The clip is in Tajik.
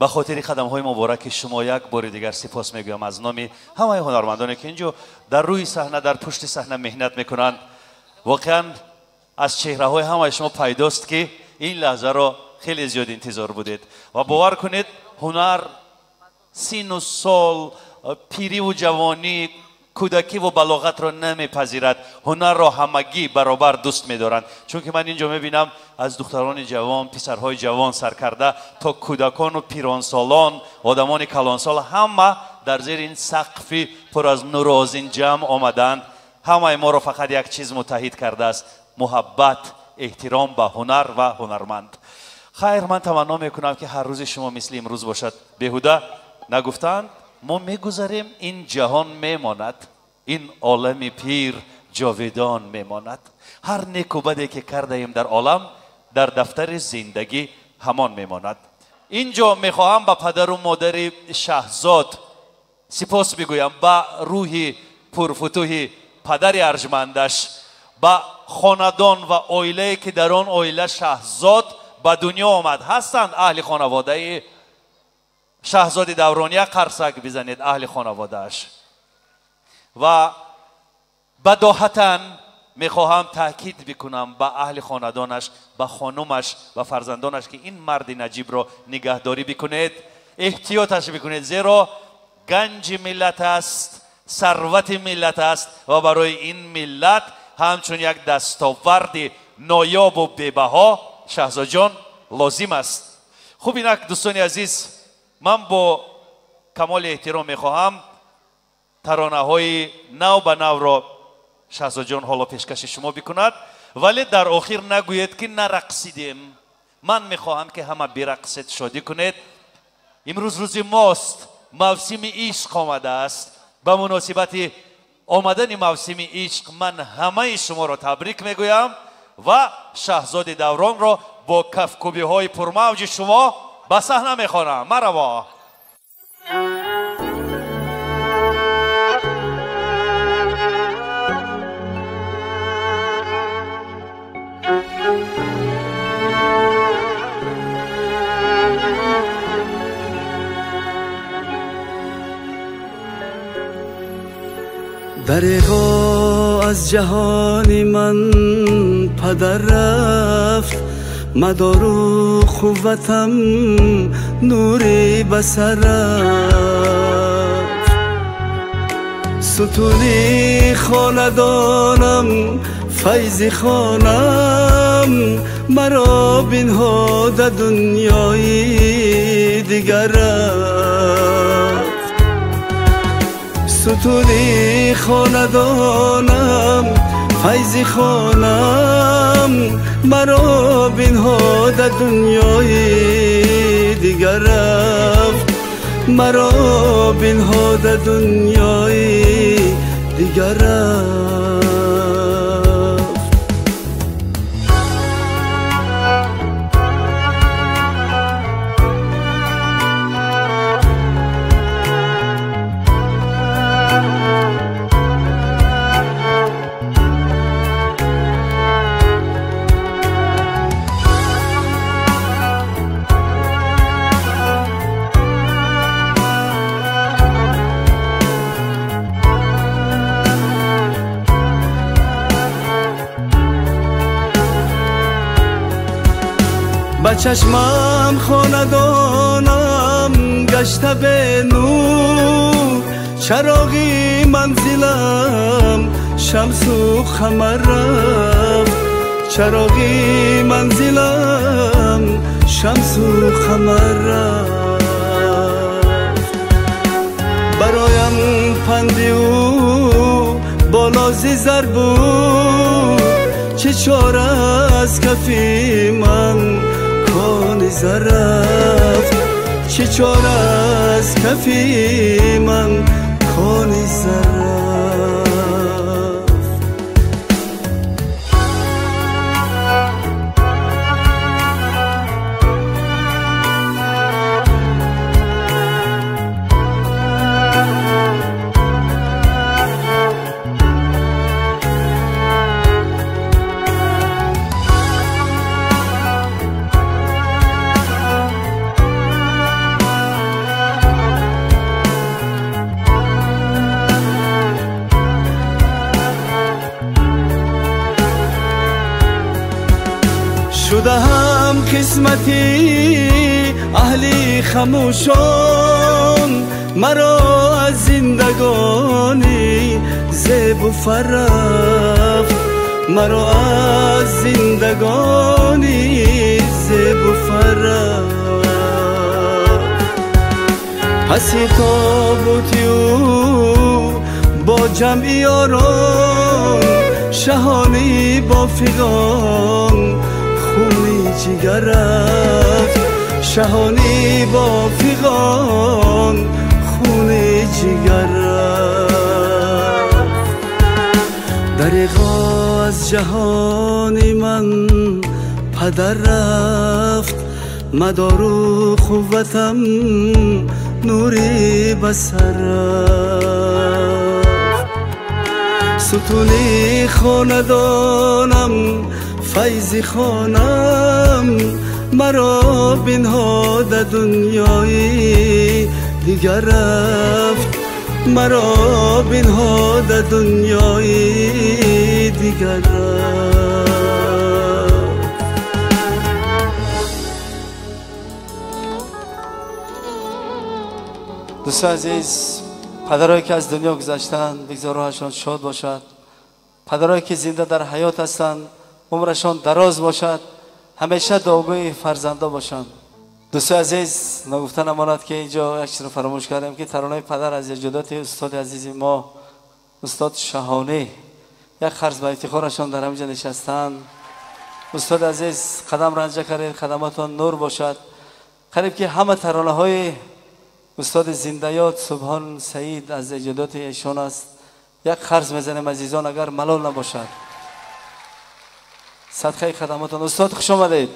Ба хотири қадамҳои мубораки шумо як бори дигар сипос мегӯям аз номи ҳамаи ҳунармандоне ки инҷо дар рӯи саҳна, дар пушти саҳна меҳнат мекунанд. Воқеан аз чеҳраҳои ҳамаи шумо пайдост ки ин лаҳзаро хеле зиёд интизор будед ва бовар кунед, ҳунар сину сол, пириву ҷавонӣ, кӯдакиву балоғатро намепазирад. Ҳунарро ҳамагӣ баробар дӯст медоранд, чунки ман инҷо мебинам аз духтарони ҷавон, писарҳои ҷавон саркарда то кӯдакону пиронсолон, одамони калонсол, ҳама дар зери ин сақфи пур аз нуру озин ҷамъ омаданд. Ҳамаи моро фақат як чиз муттаҳид кардааст: муҳаббат, эҳтиром ба ҳунар ва ҳунарманд. Хайр, ман таманно мекунам ки ҳар рӯзи шумо мисли имрӯз бошад. Беҳуда нагуфтанд, мо мегузарем, ин ҷаҳон мемонад, ин олами пир ҷовидон мемонад. Ҳар неку баде ки кардаем дар олам, дар дафтари зиндагӣ ҳамон мемонад. Инҷо мехоҳам ба падару модари Шаҳзод сипос бигӯям, ба рӯҳи пурфутӯҳи падари арҷмандаш, ба хонадон ва оилае ки дар он оила Шаҳзод ба дунё омад. Ҳастанд аҳли хонаводаи Шаҳзоди Даврония, қарсак бизанед аҳли хонаводааш. Ва бадоҳатан мехоҳам таъкид бикунам ба аҳли хонадонаш, ба хонумаш ва фарзандонаш ки ин марди наҷибро нигаҳдорӣ бикунед, эҳтиёташ бикунед, зеро ганҷи миллат аст, сарвати миллат аст ва барои ин миллат ҳамчун як дастоварди ноёбу бебаҳо Шаҳзодҷон лозим аст. Хуб, инак дӯстони азиз, ман бо камоли эҳтиром мехоҳам таронаҳои нав ба навро Шаҳзодҷон ҳоло пешкаши шумо бикунад, вале дар охир нагӯед ки нарақсидем. Ман мехоҳам ки ҳама бирақсед, шодӣ кунед. Имрӯз рӯзи мост, мавсими ишқ омадааст. Ба муносибати омадани мавсими ишқ ман ҳамаи шуморо табрик мегӯям ва Шаҳзоди Давронро бо кафкӯбиҳои пурмавҷи шумо ба саҳна мехонам. Мараво! دریغا از جهان من پدر رفت، مدار و قوتم نوری بسر رفت. ستونی خاندانم، فیض خانم، مرا بنهاد دنیای دیگر رفت. ستونی خاندانم، فیض خانم، مرا بنهاد دنیای دیگر رفت، مرا بنهاد دنیای دیگر رفت. ба чашмам хонадонам гашта бе нур, чароғи манзилам шамсу қамар рафт, чароғи манзилам шамсу қамар рафт. Бароям панди ӯ болози зар буд, чӣ чора аз кафи ман кони зар рафт, чӣ чора аз кафи ман кони зар рафт. Қисмати аҳли хамӯшон маро аз зиндагонӣ зебу фарафт, маро аз зиндагонӣ зебу фарафт. Паси тобути ӯ бо ҷамъи ёрон шаҳонӣ бо фиғон хуни ҷигар рафт, шаҳонӣ бо фиғон хуни ҷигар рафт. Дареғо аз ҷаҳони ман падар рафт, мадору қувватам нури басар рафт. Сутуни хонадонам файзи хонам маро бинҳода дунёи дигар рафт, маро бинҳода дунёи дигар рафт. Дӯстони азиз, падарое ки аз дунё гузаштанд, бигзор рӯҳашон шод бошад. Падарое ки зинда дар ҳаёт ҳастанд, умрашон дароз бошад, ҳамеша дуогӯи фарзандо бошанд. Дӯстони азиз, нагуфта намонад ки инҷо як чизро фаромӯш кардем, ки таронаи падар аз эҷодоти устоди азизи мо, устод Шаҳонӣ, як қарз ба ифтихорашон дар ҳаминҷо нишастанд. Устоди азиз, қадам ранҷа кардед, қадаматон нур бошад. Қариб ки ҳама таронаҳои устоди зиндаёд Субҳон Саид аз эҷодоти эшон аст. Як қарз мезанем азизон, агар малол набошад. Садқаи қадаматон. Устод, хуш омадед.